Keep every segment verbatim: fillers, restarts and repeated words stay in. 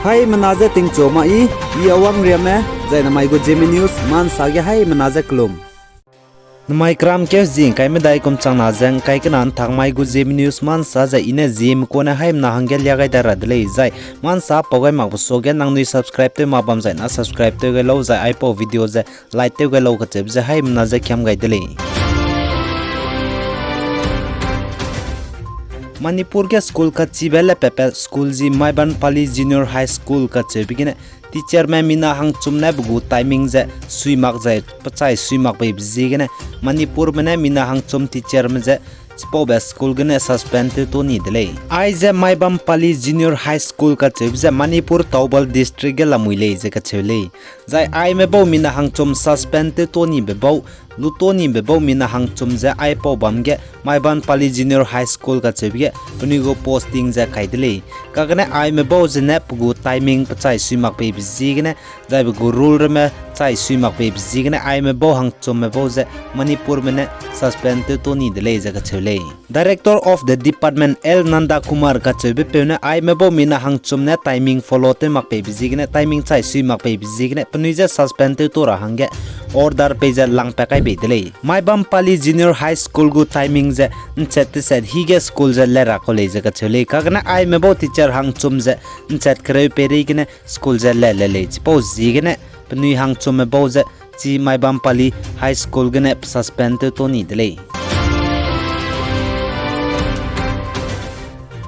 Haimena je tingchu ma i, i Awang Riame, zai namai gu Zeme News Ma Nsa ge haimena je kelum. Namai keram keu zi ngkai medai kum changna ze ngkai kena ntak mai gu Zeme News Ma Nsa zai i ne Zeme kune haimena hangge lia gai da ra de lei zai. Ma Nsa pau gai makbe suage nangnui subscribe tew ma bam zai na subscribe tew gai lau zai aipau video ze like tew gai lau kacheube ze haimena ze kiam gai de lei. Manipur ge school kachibe lepepe school zi Maibanpali Junior High School kacheube gene teacherme mina hangchum ne pe gu timing ze sui mak zai pechai sui mak beibe ziegene Manipurme ne mina hangchum teacherme ze chipaube school gene suspend tew to ni de lei. Aize Maibanpali Junior High School kacheube ze Manipur Thoubal District ge lamui lei ze kacheu lei. Zai aime bau mina hangchum suspend tew to nibe bau, lu to nibe bau mina hangchum ze aipau bam ge Maibanpali Junior High School kacheube ge penui gu posting ze kai de lei. Kagene aime bau zene pe gu timing pechai sui mak beibe ziegene, zai pe gu rule ramme chai sui mak beibe ziegene aime bau hangchumme bau ze Manipurme ne suspend tew to ni de lei ze kacheu lei. Director of the Department L Nandakumar kacheube peu ne aime bau mina hangchum ne timing follow tew mak beibe ziegene, timing chai sui mak beibe ziegene penui ze suspend tew to ra hangge order pei ze langpat kai bei de lei. Maibanpali Junior High School gu timing ze nchet teset hige school ze le ra kau lei ze kacheu lei. Kagene aime bau teacher hangchum ze nchet kereu peirei gene school ze le le lei. Chipau ziegene penui hangchumme bau ze chi Maibanpali High School gene suspend tew to ni de lei.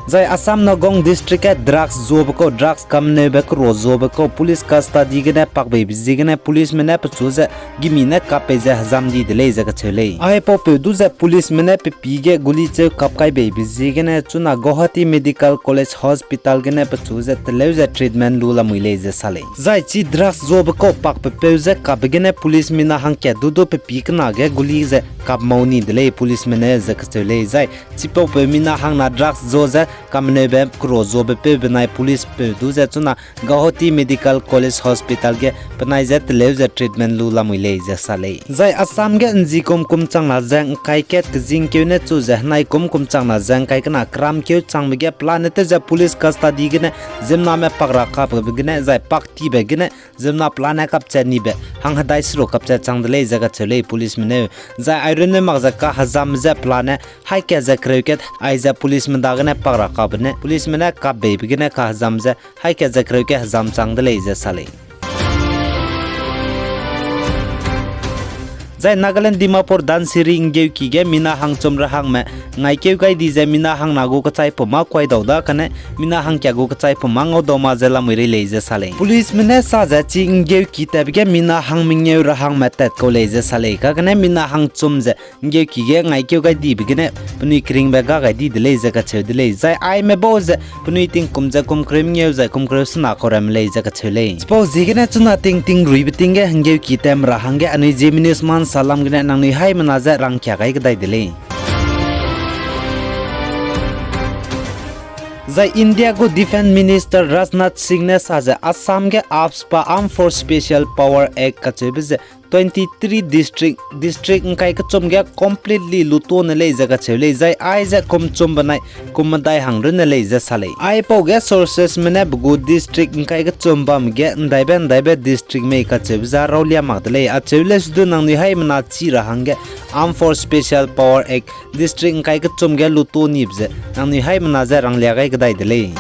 Zai Assam Nagaon District ge drugs zuabe kau, drugs kamneube kero zuabe kau police custody gene pak beibe ziegene policeme ne pechu ze gimi ne kap pei ze hezam di de lei ze kacheu lei. Aipaupeu du ze policeme ne pe pî ge guli cheu kap kai beibe ziegene chuna Guwahati Medical College Hospital gene pechu ze teleu ze treatment lu lamui lei ze sa lei. Zai chi drugs zuabe kau pakpepeu ze kapbe gene police mina hangkat du du pe pî kena ge guli ze kap mau ni de lei policeme ne ze kacheu lei. Zai chipaupeu mina hangna drugs zua ze kamneube kero zuabe peu benai policepeu du ze chuna Guwahati Medical College Hospital ge penai ze teleu ze treatment lu lamui lei ze sa lei. Zai Assam ge nzikum kum changna ze ngkai kat kezingkeu ne chu ze henaikum kum changna ze ngkai kena keramkeu changbe ge pelane tew ze police custody gene ziemmename pak ra kapbe gene zai pak tibe gene ziemmena pelane kapchat nibe hanghedai seruk kapchat chang de lei ze kacheu lei policeme neu. Zai airunne mak ze kahezam ze pelane haî kat ze kereu kat aize policeme dagene pak ra kapbe ne policeme ne kap beibe gene kahezam ze haî kat ze kereu kat hezam chang de lei ze sa lei. Zai Nagaland Dimapur Dhansiri nggeuki ge mina hangchum ra hangme ngaikeu gai di ze mina hangna gu kechai pum mâ kuai dau da kane mina hangkia gu kechai pum mâ ngau dau ma ze lamui rei lei ze sa lei. Policeme ne sa ze chi nggeuki tatbe ge mina hang mengeu ra hangme tat kau lei ze sa lei. Kagene mina hangchum ze nggeuki ge ngaikeu gai dibe gene penui keringbe ga gai di de lei ze kacheu de lei. Zai aime bau ze penui tingkum ze kum kereu mengeu zai kum kereu sena kau ramme lei ze kacheu lei. Chipau ziegene chuna tingting ruibe ting ge nggeuki tam ra hangge anui Zeme News Ma Nsa lam gene nangnui haimena ze rangkia gai kedai de lei. Zai India gu Defence Minister Rajnath Singh ne sa ze Assam ge AFSPA, Armed Force Special Power Act kacheube ze twenty three district, district ngkai kechum ge completely lu to ne lei ze kacheu lei. Zai aize kum chum benai kum medai hang runne lei ze sa lei. Aipau ge sourcesme ne pe gu district ngkai kechum bam ge ndaibe ndaibe district mei kacheube ze raulia mak de lei. Acheu lei sudu nangnui haimena chi ra hangge Armed Force Special Power Act district ngkai kechum ge lu to nibe ze nangnui haimena ze ranglia gai kedai de lei.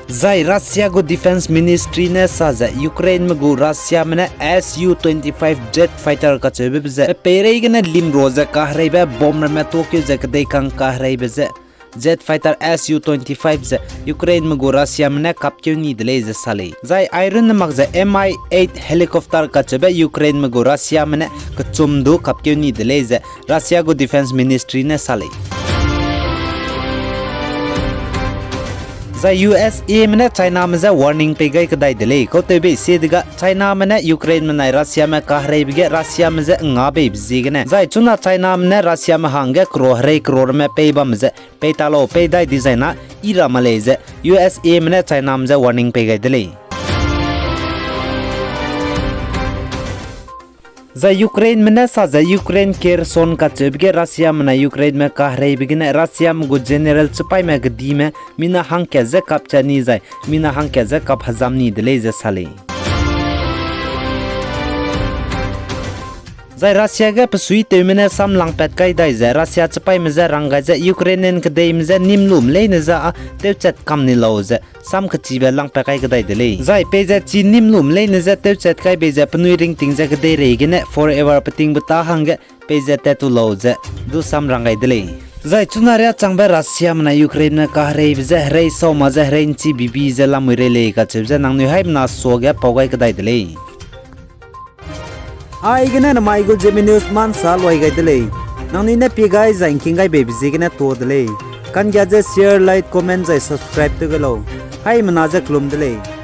Zai Russia gu Defence Ministry ne sa ze Ukraineme gu Russiame ne S U twenty-five jet fighter kacheube ze peirei gene limro ze kahereibe bomb ramme tokeu ze kedeikang kahereibe ze jet fighter S U twenty-five ze Ukraineme gu Russiame ne kapkeu ni de lei ze sa lei. Zai airunne mak ze M I eight helicopter kacheube Ukraineme gu Russiame ne kechum du kapkeu ni de lei ze Russia gu Defence Ministry ne sa lei. Zai U S Ame ne Chiname je warning pei gai kedai de lei. Kautewbei sie dega Chiname ne Ukraineme nai Russiame kahereibe ge Russiame je nga beibe ziegene. Zai chuna Chiname ne Russiame hangge kero herei kero ramme pei bamme je pei ta lau pei dai di zai na i ra ma lei ze U S Ame ne Chiname je warning pei gai de lei. Zai Ukraineme ne sa ze Ukraine Kherson kacheube ge Russiame nai Ukraineme kahereibe gene Russiame gu general chipaîme kedime mina hangkat ze kapchat ni zai mina hangkat ze kap hezam ni de lei ze sa lei. Zai Russia ge pesuitewme ne samlangpat kai dai ze Russia chipaîme je rang gai ze Ukrainian kedeime je nîm lum leine je â tewchat kam ni lau ze sam kechibe langpat kai kedai de lei. Zai peize chi nîm lum leine je tewchat kai bei ze penui ringting ze kedeirei gene forever petingbe tâ hangge peize tat tu lau ze du sam rang gai de lei. Zai chuna riâ changbe Russiame nai Ukraineme kahereibe je herei sau ma ze herei ’nchi bibi ze lamui rei lei kacheube je nangnui haimena suage pau gai kedai de lei. Aigene namai gu Zeme News ma ’nsa luai gai de lei. Nangnui ne pie gai zai ’ngking gai beibe ziegene tuâ de lei. Kanggia ze share, like, comment zai subscribe tew gai lau. Haimena je kelum de lei.